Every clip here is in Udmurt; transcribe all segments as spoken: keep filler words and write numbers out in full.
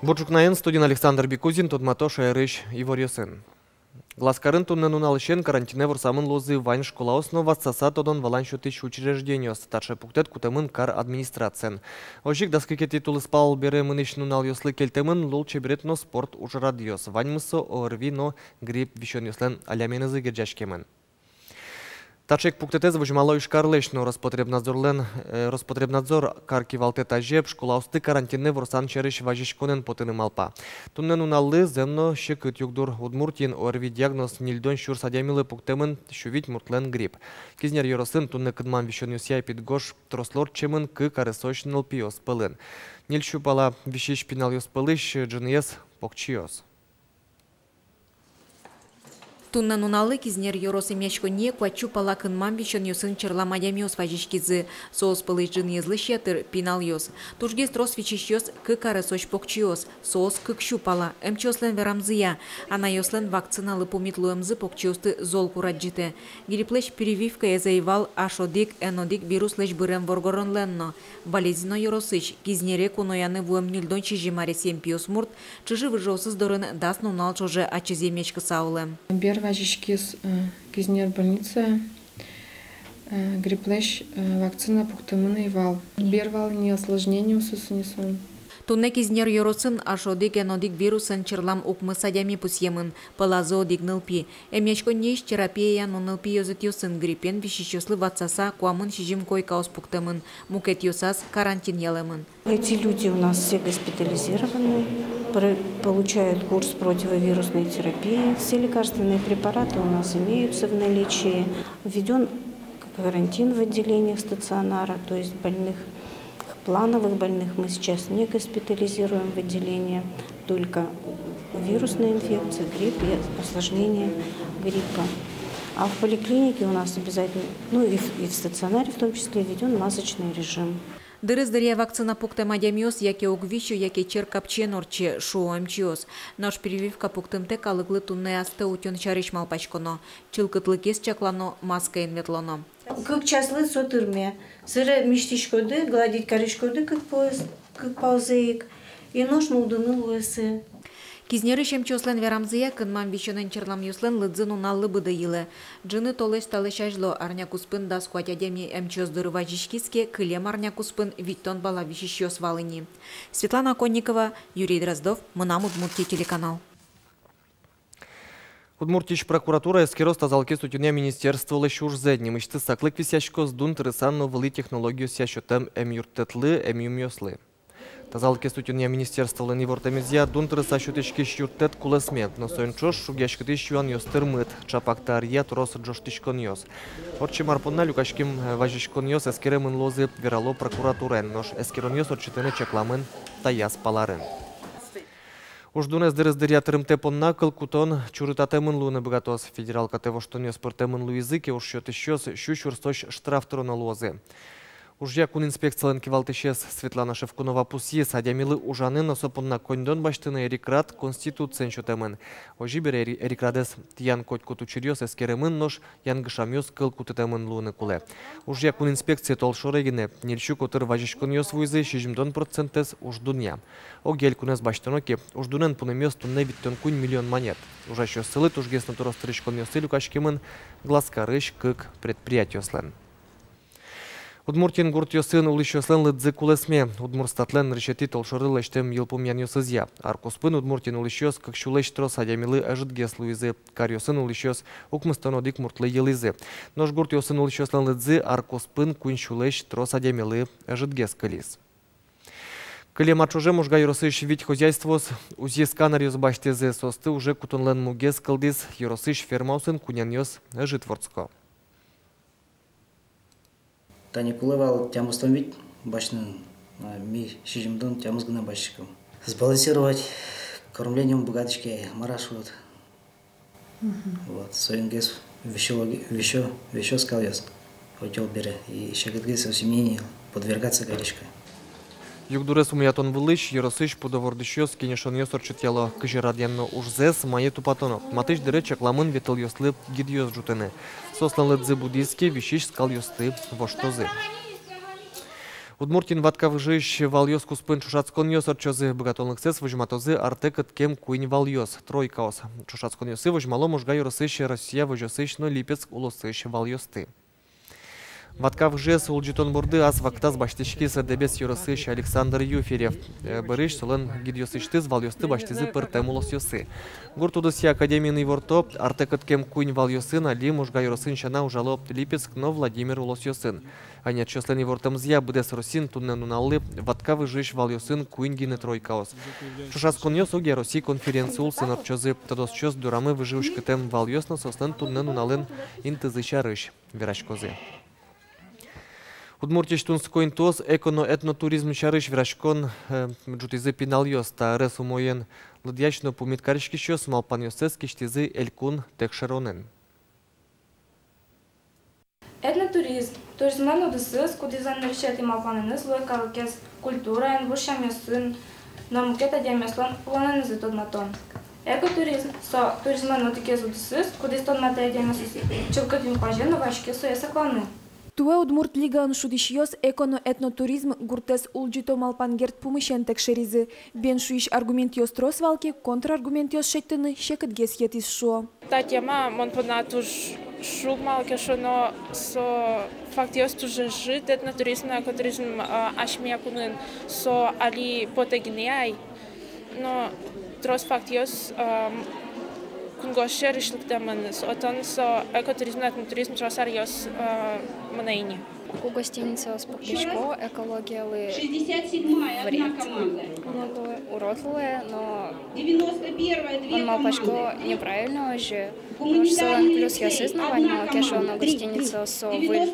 Бур ӵукнаен, студиын Александр Бикузин, тодмато шаерысь иворъёсын. Глазкарын туннэ нуналысен карантинэ ворсамын луозы вань школаос но ватсаса тодон-валан сётӥсь учреждениос. Таӵе пуктэт кутэмын кар администрациен. Озьы ик дас кыкетӥ тулыспал бере мынӥсь нуналъёслы кельтэмын лулчеберет но спорт ужрадъёс. Ваньмыз со ОРВИ но грипп висёнъёслэн аляменызы герӟаськемын. Таӵе ик пуктэтэз возьмало Ижкарлэсь но. Роспотребнадзорлэн, э, Роспотребнадзор кар кивалтэт азьпол школаосты карантинэ ворсан сярысь вазиськонэн потыны малпа. Туннэ нуналлы зэм но секыт югдур. Удмуртиын ОРВИ диагноз ньыльдон сюрс адямилы пуктэмын, сю вить муртлэн грипп. Кизнер ёросын туннэ кынмам висёнъёсъя эпидгож трослы ортчемын кык аресозь нылпиос пӧлын. Ньыль сю пала висись пиналъёс пӧлысь ӝыныез покчиос. Туннэ нуналлы Кизнер ёрос эмъяськонние куать сю пала кынмам висёнъёсын черлам адямиос вазиськизы. Соос пӧлысь ӝыныезлэсь ятыр пиналъёс. Тужгес трос висисьёс кык аресозь покчиос, соос кык сю пала. Эмчиослэн верамзыя, анайёслэн вакциналы пумит луэмзы покчиосты зол курадӟытэ. Грипплэсь прививкаез ӧй вал аш одӥг эн одӥг вируслэсь бырем воргоронлэн но. Балезино ёросысь Кизнере кунояны вуэм ньыльдон сизьым аресъем пиосмурт чыжы-выжыосыз дорын дас нунал ӵоже ачиз эмъяськыса улэм. Бер вазиськиз, э, Кизнер больницае, э, грипплэсь, э, вакцина пуктэмын ӧй вал. Бер вал ини осложнениосыз ини солэн. Туннэ Кизнер ёросын аш одӥг эн одӥг вирусэн черлам укмыс адями пусъемын, пӧлазы одӥг нылпи. Эмъяськонниысь терапияя но нылпи ёзэтъёсын гриппен висисьёслы ватсаса куамын сизьым койкаос пуктэмын, мукетъёсаз карантин ялэмын. Эти люди у нас все госпитализированы, пр-, получают курс противовирусной терапии. Все лекарственные препараты у нас имеются в наличии. Введён карантин в отделениях стационара, то есть больных, плановых больных мы сейчас не госпитализируем в отделение, только вирусная инфекция, грипп и осложнения гриппа. А в поликлинике у нас обязательно, ну и в, и в стационаре в том числе, введён масочный режим. Дырыз дыръя вакцина пуктэм адямиос яке уг висё, яке чер капчиен ортче, шуо эмчиос. Нош прививка пуктымтэ калыклы туннэ астэ утён сярысь малпаськоно. Чылкытлыкез чаклано, маскаен ветлоно. Кык часлы со тырме. Сэре миськиськоды, гладить кариськоды кык палзэ, кык палзэ ик. И нош нуллыны луэ сое. Кизнерысь эмчиослэн верамзыя, кынмам висёнэн черламъёслэн лыдзы нуналлы быдэ йылэ. Ӝыны толэзь талэсь азьло арня куспын дас куать адями эмчиос доры вазиськиз ке, кылем арня куспын витьтон пала висисьёс вал ини. Светлана Оконникова, Юрий Дроздов, «Мынам Удмуртие» телеканал. Удмуртиысь прокуратура эскероз тазалыкез утёнъя министерстволэсь ужзэ. Нимысьтыз саклык висъяськоз дун тырысан но вылӥ технологиосъя сётэм эмъюрттэтлы, эмъюмъёслы. Тазалыкез утёнъя министерстволэн ивортэмезъя, дун тырыса сётӥськись юрттэт кулэсме, но соин ӵош шугъяськытӥсь юанъёс тырмыт, чапак та ӧръя трос ӝожтӥськонъёс. Ортчем ар понна люкаськем, э, вазиськонъёс эскеремын луозы, верало прокуратураын, нош эскеронъёс ортчытыны чакламын таяз паларын. Уждунэз дырыз дыръя тырымтэ понна кыл кутон чурытатэмын луыны быгатоз. Федерал катэ воштонъёс пыртэмын луизы ке, ужсётӥсьёс сю сюрсозь штраф тыроно луозы. Ужъя кун инспекциялэн кивалтӥсез Светлана Шевкунова пусйиз, адямилы ужаны но со понна коньдон басьтыны эрикрад Конституциен сётэмын. Озьы бере, эри-, эрикрадэз тӥян котькуд учыръёс эскеремын, нош янгышамъёс кыл кутытэмын луыны кулэ. Ужъя кун инспекцие толшоре гинэ ньыль сю котыр вазиськонъёс вуизы, сизьымдон процентэз уждунъя. Огъя элькунэз басьтоно ке, уждунэн пунэмъёс туннэ витьтон куинь миллион манет. Ужасьёссылы тужгес но трос тырыськонъёссы люкаськемын Глазкарысь кык предприятиослэн. Удмуртиын гуртъёсын улӥсьёслэн лыдзы кулэсме. Удмуртстатлэн нырысетӥ толшоры лэсьтэм йылпумъянъёсызъя, ар куспын Удмуртиын улӥсьёс кык сюлэсь трос адямилы ӧжытгес луизы, каръёсын улӥсьёс укмыстон одӥг муртлы йылӥзы. Нош гуртъёсын улӥсьёслэн лыдзы ар куспын куинь сюлэсь трос адямилы ӧжытгес кылиз. Кылем ар ӵоже Можга ёросысь вить хозяйствоос УЗИ сканеръёс басьтӥзы, соосты уже кутонлэн мугез кылдӥз, ёросысь фермаосын куинянъёс ӧжыт вордско. Тани кулэ вал тямыстон вить басьтыны, а ми сизьымдон тямыс гинэ басьтӥськом. Сбалансировать кормлениен быгатӥське, мар-а шуод. Мгм. Вот, соин гес висё, висё, висё скалъёс, отёл бере, и секытгес осеменение подвергаться кариське. Югдурез умоятон вылысь ёросысь пудо вордӥсьёс кенешонъёс ортчытъяло, кызьы радъяно ужзэс, мае тупатоно. Матысь дыре чакламын ветылъёслы гидъёс ӝутыны. Соослэн лыдзы будӥз ке, висись скалъёсты воштозы. Удмуртиын ватка выжыысь валъёс куспын ӵошатсконъёс ортчозы. Быгатонлыксэс возьматозы артэ кыткем куинь валъёс — тройкаос. Ӵошатсконъёсы возьмало Можга ёросысь, Россия возёсысь но Липецк улосысь валъёсты. Ватка выжыез улӟытон борды ас вакытаз басьтӥськиз Дэбес ёросысь Александр Юферев. Э, бӧрысь солэн гидъёсысьтыз валъёсты басьтӥзы пӧртэм улосъёсы. Гурт удысъя академиын иворто: артэ кыткем куинь валъёсын али Можга ёросын сяна ужало Липецк но Владимир улосъёсын. Ӧнерчиослэн ивортэмзыя, быдэс Россиын туннэ нуналлы ватка выжыысь валъёсын куинь гинэ тройкаос. Ӵошатсконъёс огъя Россия конференция улсын ортчозы. Тодосчиос дорамы выжы уськытэм валъёс но соослэн туннэ нуналын интызы сярысь вераськозы. Удмуртиысь тунсыко интыос эко но этнотуризм сярысь вераськон, э, ӝутӥзы пиналъёс. Та ӧрез умоен лыдъясь но пумит кариськисьёс малпанъёссэс кисьтӥзы элькун текшеронын. Этнотуризм — туризмлэн удысыз, кудӥзлэн нырысетӥ малпанэныз луэ калыкез культураен, вуж сямъёсын но мукет адямиослэн улонэнызы тодматон. Экотуризм — со туризмлэн одӥгез удысыз, кудӥз тодматэ адямиосыз чылкыт инкуазен но ваське сое сакланы. Туэ «Удмурт Лигаын» шудӥсьёс эко но этнотуризм гуртэз улӟыто малпан герд пумысен текшеризы. Бен шуись аргументъёс трос вал ке, контраргументъёс шедьтыны секытгес йӧтӥз, шуо. Та тема мон понна туж шуг, малы ке шуоно, со фактъёс туж ӧжыт. Этнотуризм но экотуризм, а, асьмея кунын со али потэ гинэ ай. Но трос фактъёс, а, кунгож сьӧрысь лыктэмын. Со, отын со экотуризм но этнотуризм трос аръёс, а, мынэ ини. Ку гостиницаос пуктӥсько, экологиялы вред луэ, урод луэ, но мон малпасько, неправильно озьы. Нош солэн плюсъёсыз но вань, малы ке шуоно гостиницаос — со выль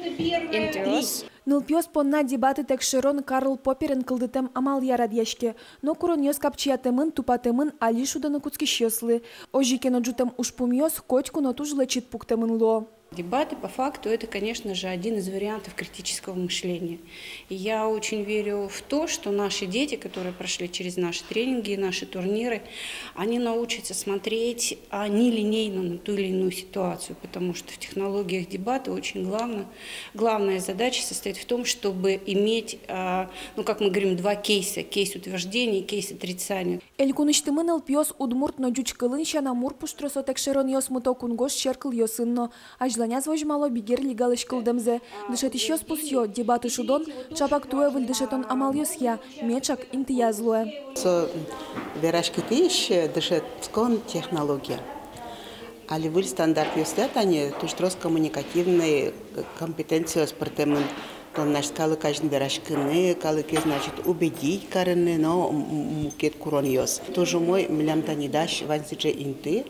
интыос. Нылпиос понна дебаты текшерон Карл Попперен кылдытэм амалъя радъяське. Но куронъёс капчиятэмын, тупатэмын али шудыны кутскисьёслы. Озьы ке но, ӝутэм ужпумъёс котьку но туж лэчыт пуктэмын луо. Дебаты, по факту, это, конечно же, один из вариантов критического мышления. И я очень верю в то, что наши дети, которые прошли через наши тренинги и наши турниры, они научатся смотреть, а, нелинейно на ту или иную ситуацию, потому что в технологиях дебаты очень главное, главная задача состоит в том, чтобы иметь, а, ну, как мы говорим, два кейса: кейс утверждения и кейс отрицания. Элькунысьтымы нылпиос удмурт но ӟуч кылын сяна мур пуштросо текшеронъёс мыто кунгож сьӧр кылъёсын но. Азьланяз возьмало «Бигер» лигалэсь кылдэмзэ. Дышетӥсьёс пусъё: дебаты шудон чапак туэ выль дышетон амалъёсъя меӵак интыяз луэ. Со вераськытӥсь дышетскон технология. Али выль стандартъёсъя тани туж трос коммуникативной компетенциос пыртэмын. Тон, значит, калык азьын вераськыны, калыкез, значит, убедить карыны но м-, м-, мукет куронъёс. Туж умой, милям тани дась вань сыӵе инты,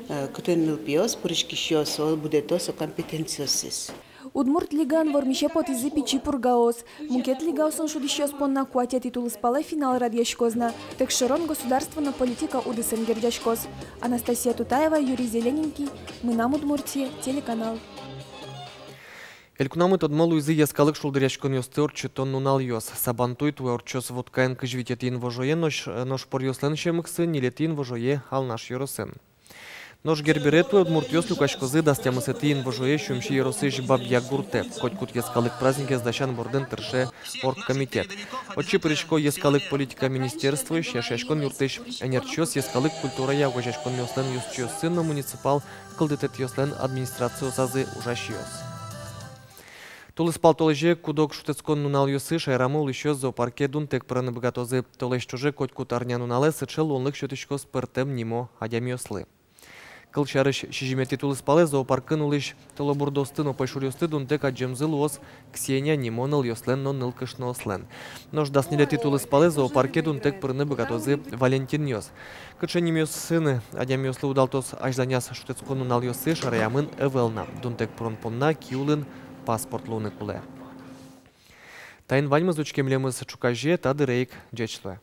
э, кытын нылпиос, пыриськисьёс, со будэто со компетенциоссэс. «Удмурт Лигаын» вормисе потӥзы Пичи Пургаос. Мукет лигаосын шудӥсьёс понна куатетӥ тулыспалэ финал радъяськоз на. Текшерон государство но политика удысэн герӟаськоз. Анастасия Тутаева, Юрий Зелененький, «Мынам Удмуртие» телеканал. Элькунамы тодмо луизы йӧскалык шулдыръяськонъёсты ортчытон нуналъёс. Сабантуй туэ ортчоз Воткаын кызь витетӥ инвожое, нош, нош поръёслэн сьӧмыксы ньылетӥ инвожое Алнаш ёросын. Нош Гербере туэ удмуртъёс люкаськозы дас тямысэтӥ инвожое Сюмси ёросысь Бабъяк гуртэ. Котькуд йӧскалык праздникез дасян бордын тырше оргкомитет. Отчы пырисько йӧскалык политика министерствоысь, Эшъяськон юртысь ӧнерчиос, йӧскалык культурая огазеяськонъёслэн ёзчиоссы но муниципал кылдытэтъёслэн администрациосазы ужасьёс. Тулыспал толэзе куд-ог шутэтскон нуналъёсы шаерамы улӥсьёс зоопарке дунтэк пырыны быгатозы. Толэзь ӵоже котькуд арнянуналэ сыӵе луонлык сётӥськоз пӧртэм нимо адямиослы. Кылсярысь, сизьыметӥ тулыспалэ зоопаркын улӥсь толобурдоосты но пӧйшуръёсты дунтэк адӟемзы луоз Ксения нимо нылъёслэн но нылкышноослэн. Нош дас ньылетӥ тулыспалэ зоопарке дунтэк пырыны быгатозы валентинъёс. Кыӵе нимъёсын адямиослы удалтоз азьланяз шутэтскон нуналъёсы, шараямын ӧвӧл на. Дунтэк пырон понна ки улын паспорт луыны кулэ. Таин ваньмыз. Учке милемыз ӵуказе та дыре ик. Ӟеч луэ.